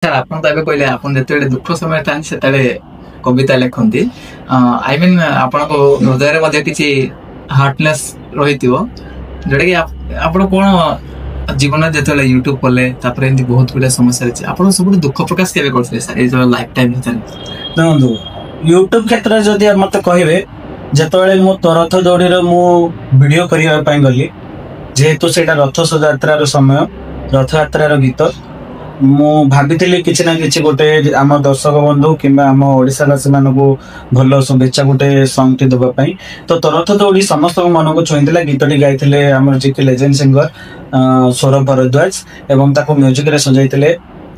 Sir, ଆପଣ ତ ଏବେ କହିଲେ ଆପଣ ଯେତେବେଳେ ଦୁଃଖ ସମୟ ଥାନ୍ତି ସେତେବେଳେ କବିତା ଲେଖନ୍ତି। I mean, ଆପଣଙ୍କ ହୃଦୟରେ ମଧ୍ୟ କିଛି ହାର୍ଟନେସ୍ ରହିଥିବ, ଯୋଉଟା କି ଆପଣ କଣ ଜୀବନରେ ଯେତେବେଳେ ୟୁଟ୍ୟୁବ କଲେ, ତାପରେ ଏମିତି ବହୁତ ଗୁଡିଏ ସମସ୍ୟା ଅଛି, ଆପଣ ସବୁଠୁ ଦୁଃଖ ପ୍ରକାଶ କେବେ କରିଥିଲେ ସାର୍, ଏଇ ଯୋଉ ଲାଇଫ ଟାଇମ ଭିତରେ? ଦେଖନ୍ତୁ, ୟୁଟ୍ୟୁବ କ୍ଷେତ୍ରରେ ଯଦି ମତେ କହିବେ, ଯେତେବେଳେ ମୁଁ ତୋ ରଥ ଦୌଡ଼ିର ମୁଁ ଭିଡିଓ କରିବା ପାଇଁ ଗଲି, ଯେହେତୁ ସେଇଟା ରଥ ଯାତ୍ରାର ସମୟ, ରଥଯାତ୍ରାର ଗୀତ, ମୁଁ ଭାବିଥିଲି କିଛି ନା କିଛି ଗୋଟେ ଆମ ଦର୍ଶକ ବନ୍ଧୁ କିମ୍ବା ଆମ ଓଡ଼ିଶାବାସୀ ମାନଙ୍କୁ ଭଲ ଶୁଭେଚ୍ଛା ଗୋଟେ ସଙ୍ଗ ଟି ଦେବା ପାଇଁ। ତ ତୋ ରଥ ଦୌଡ଼ି ସମସ୍ତଙ୍କ ମନକୁ ଛୁଇଁଥିଲା। ଗୀତଟି ଗାଇଥିଲେ ଆମର ଯିଏକି ଲେଜେଣ୍ଡ ସିଙ୍ଗର ସୌରଭ ଭରଦ୍ୱାଜ ଏବଂ ତାକୁ ମ୍ୟୁଜିକରେ ସଜାଇଥିଲେ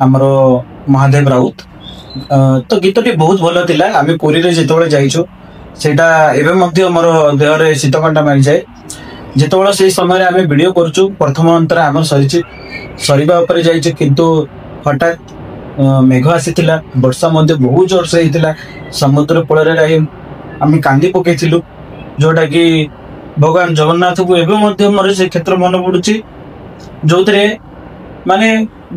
ଆମର ମହାଦେବ ରାଉତ। ତ ଗୀତଟି ବହୁତ ଭଲ ଥିଲା। ଆମେ ପୁରୀରେ ଯେତେବେଳେ ଯାଇଛୁ, ସେଇଟା ଏବେ ମଧ୍ୟ ମୋର ଦେହରେ ଶୀତକଣ୍ଟା ମାରିଯାଏ। ଯେତେବେଳେ ସେଇ ସମୟରେ ଆମେ ଭିଡିଓ କରୁଛୁ, ପ୍ରଥମ ଅନ୍ତରା ଆମର ସରିଛି, ସରିବା ଉପରେ ଯାଇଛି, କିନ୍ତୁ ହଠାତ୍ ମେଘ ଆସିଥିଲା, ବର୍ଷା ମଧ୍ୟ ବହୁତ ଜୋରସେ ହେଇଥିଲା। ସମୁଦ୍ର କୂଳରେ ରହି ଆମେ କାନ୍ଦି ପକେଇଥିଲୁ, ଯୋଉଟା କି ଭଗବାନ ଜଗନ୍ନାଥଙ୍କୁ ଏବେ ମଧ୍ୟ ମୋର ସେ କ୍ଷେତ୍ର ମନେ ପଡୁଛି, ଯୋଉଥିରେ ମାନେ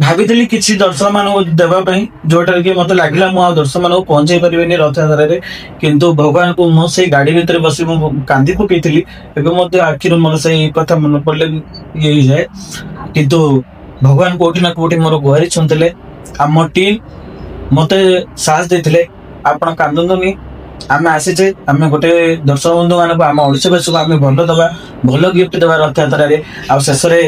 ଭାବିଥିଲି କିଛି ଦର୍ଶକ ମାନଙ୍କୁ ଦେବା ପାଇଁ, ଯୋଉଟାରେ କି ମତେ ଲାଗିଲା ମୁଁ ଆଉ ଦର୍ଶକ ମାନଙ୍କୁ ପହଞ୍ଚେଇ ପାରିବିନି ରଥଯାତ୍ରାରେ। କିନ୍ତୁ ଭଗବାନଙ୍କୁ ମୁଁ ସେଇ ଗାଡି ଭିତରେ ବସି ମୁଁ କାନ୍ଦି ପକେଇଥିଲି। ଏବେ ମଧ୍ୟ ଆଖିରୁ ମୋର ସେଇ କଥା ମନେ ପଡିଲେ ଇଏ ହେଇଯାଏ। କିନ୍ତୁ ଭଗବାନ କୋଉଠି ନା କୋଉଠି ମୋର ଗୁହାରି ଶୁଣିଥିଲେ। ଆମ ଟିମ୍ ମତେ ସାହସ ଦେଇଥିଲେ, ଆପଣ କାନ୍ଦନ୍ତୁନି, ଆମେ ଆସିଛେ, ଆମେ ଗୋଟେ ଦର୍ଶକ ବନ୍ଧୁ ମାନଙ୍କୁ, ଆମ ଓଡିଶାବାସୀକୁ ଆମେ ଭଲ ଦବା, ଭଲ ଗିଫ୍ଟ ଦେବା ରଥଯାତ୍ରାରେ। ଆଉ ଶେଷରେ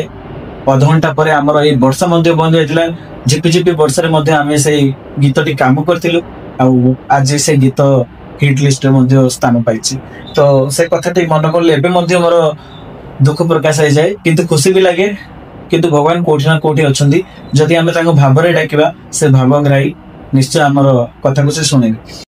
ଅଧଘଣ୍ଟା ପରେ ଆମର ଏଇ ବର୍ଷା ମଧ୍ୟ ବନ୍ଦ ହେଇଥିଲା। ଝିପି ଝିପି ବର୍ଷାରେ ମଧ୍ୟ ଆମେ ସେଇ ଗୀତଟି କାମ କରିଥିଲୁ ଆଉ ଆଜି ସେ ଗୀତ ହିଟ୍ ଲିଷ୍ଟରେ ମଧ୍ୟ ସ୍ଥାନ ପାଇଛି। ତ ସେ କଥାଟି ମନେ ପଡିଲେ ଏବେ ମଧ୍ୟ ମୋର ଦୁଃଖ ପ୍ରକାଶ ହେଇଯାଏ, କିନ୍ତୁ ଖୁସି ବି ଲାଗେ। କିନ୍ତୁ ଭଗବାନ କୋଉଠି ନା କୋଉଠି ଅଛନ୍ତି। ଯଦି ଆମେ ତାଙ୍କ ଭାବରେ ଡାକିବା, ସେ ଭାବଗ୍ରାହୀ, ନିଶ୍ଚୟ ଆମର କଥାକୁ ସେ ଶୁଣିବେ।